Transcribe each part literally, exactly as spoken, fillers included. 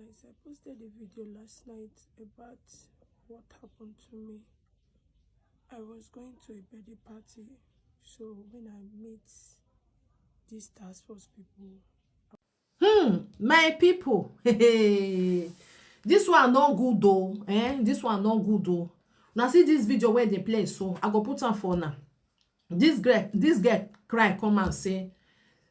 Yes, I posted a video last night about what happened to me. I was going to a birthday party, so when I meet these task force people, Hmm, my people, this one no good though. Eh, this one no good though. Now see this video where they play, so I go put am for now. This girl, this girl cry come and say,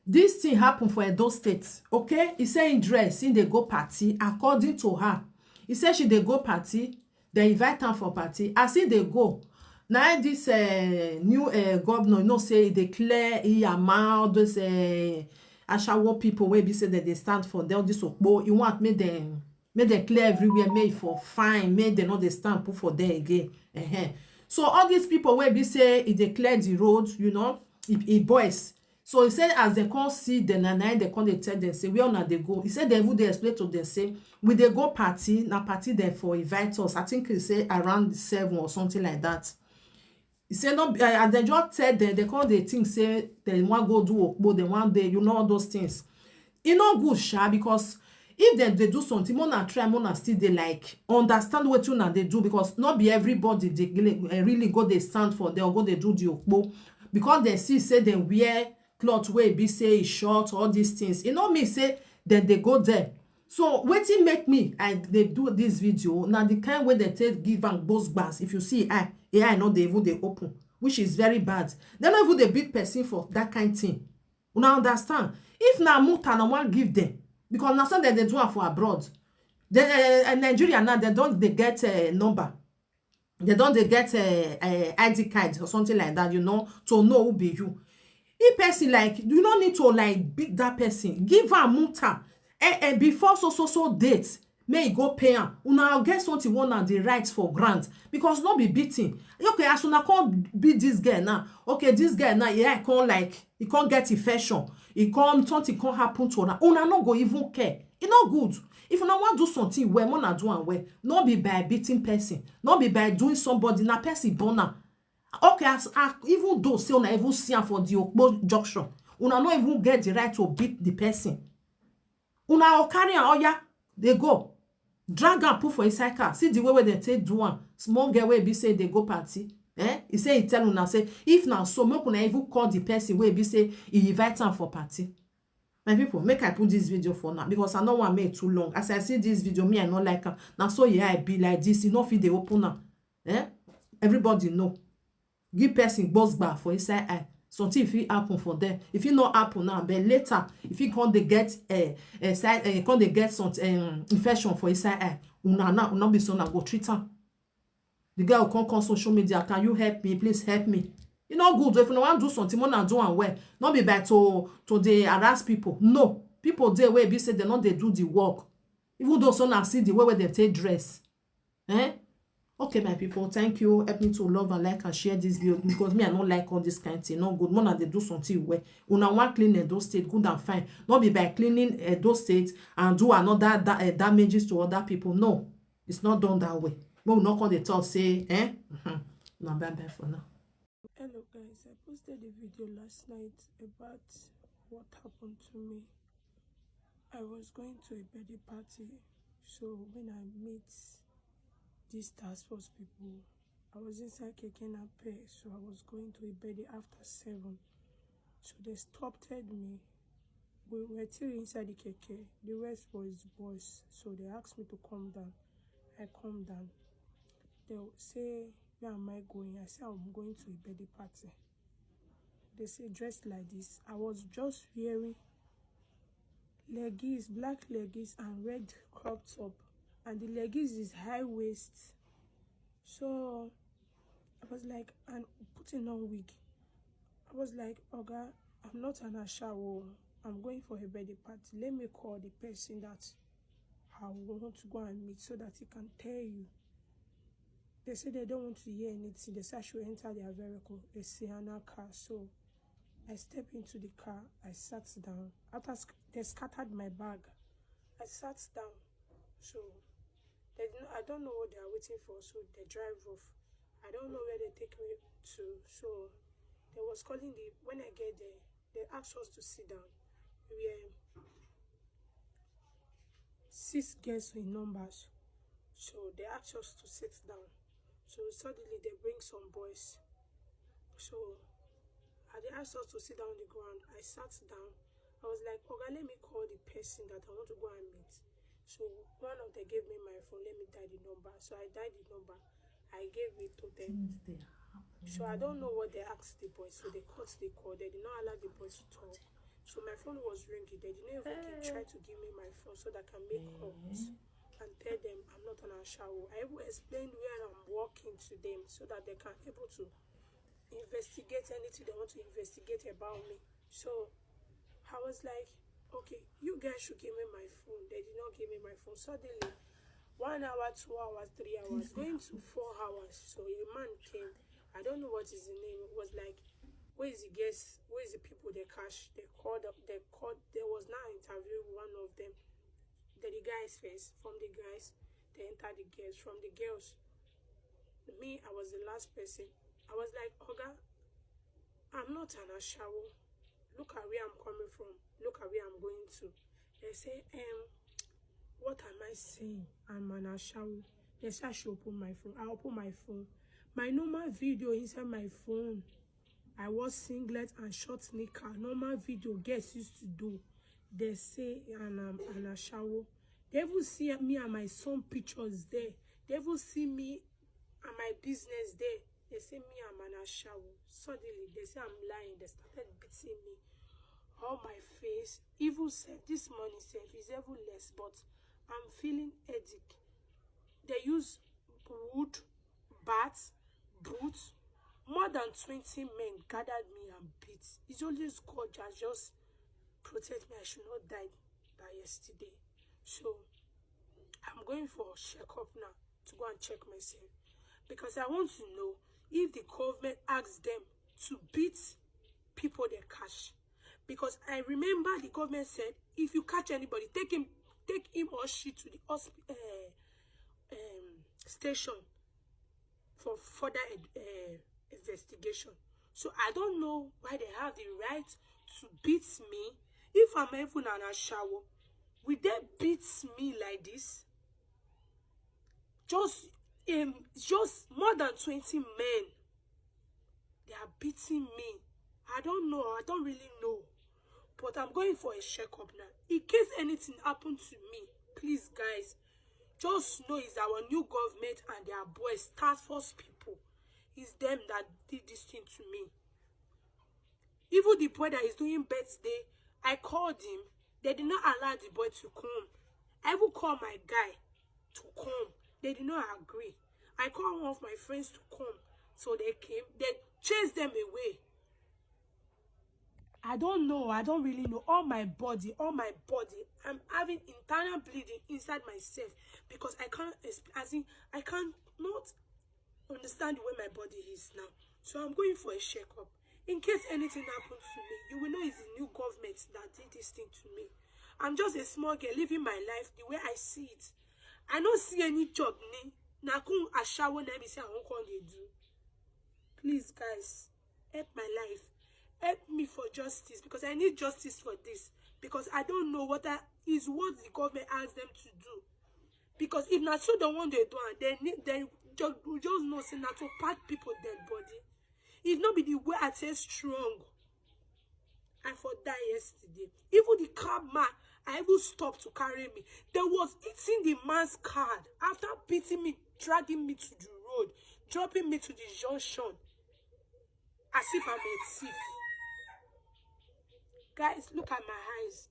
this thing happen for Edo State. Okay, he say he dress, he dey go party. According to her, he say she dey go party. They invite am for party. As he dey go, now this uh, new uh, governor, you know, say they clear he amount those uh, ashawo people wey be say that they stand for them. This okpo, you want make them make them clear everywhere, make e for fine, make they no dey stand put for there again. Uh-huh. So all these people wey be say e dey clear the road, you know, e, e boys. So he said as they come see them, na na they come dey tell them say where una dey go. He said they even dey explain to them say we dey go party, na party dem for invite us. I think he say around seven or something like that. He say no, uh, as they just tell them, they come dey think say they wan go do okpo, they wan dey, you know, all those things. E no good sha, because if dem dey do something, una try, una still dey like understand wetin una dey do, because no be everybody dey really, eh, really go dey stand for there or go dey do the okpo, because dem see say dem wear cloth wey be say e short, all these things. E no mean say dem dey go there. So wetin make me I dey do this video na the kind way dem take give am gbos gbas. If you see eye, e eye no dey even dey open, which is very bad. Dem no even dey beat person for that kind thing. Una understand? If na muta na wan give them, because na so dem dey do am for abroad. Dem, eh, eh, Nigeria now, dem don dey get eh, number. Dem don dey get eh, eh, I D card or something like that, you know, to know who be you. If person like, you no need to like beat that person. Give am muta. Eh, eh, before so so so date, make e go pay am. Una get something wey una dey write for ground, because no be beating. Okay, as una come beat this girl now, okay, this girl now, yeah, e come like e come get infection, e come, something come happen to una, una no go even care. E no good. If una wan do something well, make una do am well. No be by beating person, no be by doing somebody, na person born am. Okay, as, as even though say una even see am for the okpo junction, una no even get the right to beat the person. Una go carry am, oya, dey go. Drag am put for inside car. See the way wey dem take do am. Small girl wey be say dey go party. Eh? He say he tell una say if na so, make una even call the person wey be say he invite am for party. My people, make I put this video for now because I no wan make e too long. As I see this video, me, I no like am. Na so e eye be like this, e no fit dey open am. Eh? Everybody know. Give person gbos gba for inside eye. Something fit happen for them. If it not happen now, but later, if it come dey get eh, eh, side, eh, come dey get some um, infection for inside eye, una now, una be so una go treat am. The girl come come social media, can you help me? Please help me. E no good. If una wan do something, make una do am well. No be by to to dey harass people. No, people dey wey be say dem no dey do the work. Even though so na see the way wey dem take dress. Eh? Okay, my people, thank you. Help me to love and like and share this video because me, I no like all this kind thing. No good. Make una dey do something well. Una wan clean Edo State, good and fine. No be by cleaning Edo State and do another da eh, damages to other people. No, it's not done that way. Make we no come dey talk say, eh? Mhm. Una bye bye for now. Hello guys, I posted a video last night about what happened to me. I was going to a birthday party, so when I meet these task force people, I was inside keke napep, so I was going to a birthday after seven. So they stopped me. We were still inside the keke. The rest was boys, so they asked me to come down. I come down. They say, "Where am I going?" I say, "I'm going to a birthday party." They say, "Dress like this." I was just wearing leggings, black leggings, and red crop top, and the leggings is high waist. So I was like, and putting on wig. I was like, "Oga, I'm not an ashawo. I'm going for a birthday party. Let me call the person that I want to go and meet so that he can tell you." They said they don't want to hear anything. They said I should enter their vehicle, a Sienna car. So I stepped into the car. I sat down. After sc- they scattered my bag, I sat down. So they didn't, I don't know what they are waiting for. So they drive off. I don't know where they take me to. So they was calling the when I get there, they asked us to sit down. We were six girls in numbers. So they asked us to sit down. So suddenly they bring some boys. So I they asked us to sit down on the ground. I sat down. I was like, "Oga, let me call the person that I want to go and meet." So one of them gave me my phone, let me dial the number. So I dialed the number. I gave it to them. So I don't know what they asked the boys. So they cut the call. They did not allow the boys to talk. So my phone was ringing. They did not even try to give me my phone so that I can make calls and tell them I'm not an ashawo. I even explained where I'm working to them so that they can able to investigate anything they want to investigate about me. So I was like, "Okay, you guys should give me my phone." They did not give me my phone. Suddenly, one hour, two hours, three hours, going to four hours. So a man came. I don't know what is the name. It was like, "Where is the guest? Where is the people they catch?" They called up. They called. There was now interview one of them. Then the guys first. From the guys, they entered the girls. From the girls, me, I was the last person. I was like, "Oga, I'm not an ashawo. Look at where I'm coming from. Look at where I'm going to." They say, "Um, what am I saying? I'm an ashawo." They say I should open my phone. I open my phone. My normal video inside my phone. I wore singlet and short knicker. Normal video girls used to do. They say and um, an ashawo. They even see me and my son pictures there. They even see me and my business there. They say me I'm an ashawo. Suddenly they say I'm lying. They started beating me. All my face, even self this morning self is even less, but I'm feeling headache. They use wood, bats, boots. More than twenty men gathered me and beat. It's always God that just protect me. I should not die by yesterday. So I'm going for a checkup now to go and check myself, because I want to know if the government asked them to beat people they catch. Because I remember the government said, "If you catch anybody, take him, take him or she to the hosp- uh, um, station for further uh, investigation." So I don't know why they have the right to beat me. If I'm even an ashawo, will they beat me like this? Just um, just more than twenty men. They are beating me. I don't know. I don't really know. But I'm going for a checkup now. In case anything happened to me, please, guys, just know it's our new government and their boys, task force people. It's them that did this thing to me. Even the boy that is doing birthday, I called him. They did not allow the boy to come. I even called my guy to come. They did not agree. I called one of my friends to come. So they came. They chased them away. I don't know. I don't really know. All my body, all my body, I'm having internal bleeding inside myself because I can't explain. As in, I can't not understand the way my body is now. So I'm going for a checkup. In case anything happens to me, you will know it's the new government that did this thing to me. I'm just a small girl living my life the way I see it. I don't see any job ni. Na kun ashawo na be say I won't call they do. Please, guys, help my life. Help me for justice, because I need justice for this. Because I don't know what that is what the government asked them to do. Because if na so they want they do and they need they just, just know say na to pack people dead body. If not be the way I say strong, I for die yesterday. Even the cab man, I even stopped to carry me. There was eating the man's card after beating me, dragging me to the road, dropping me to the junction, as if I'm a thief. Guys, look at my eyes.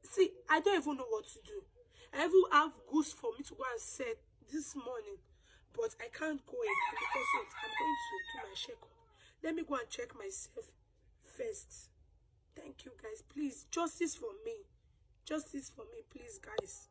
See, I don't even know what to do. I even have goose for me to go and set this morning, but I can't go in because wait, I'm going to do my checkup. Let me go and check myself first. Thank you, guys. Please, justice for me. Justice for me, please, guys.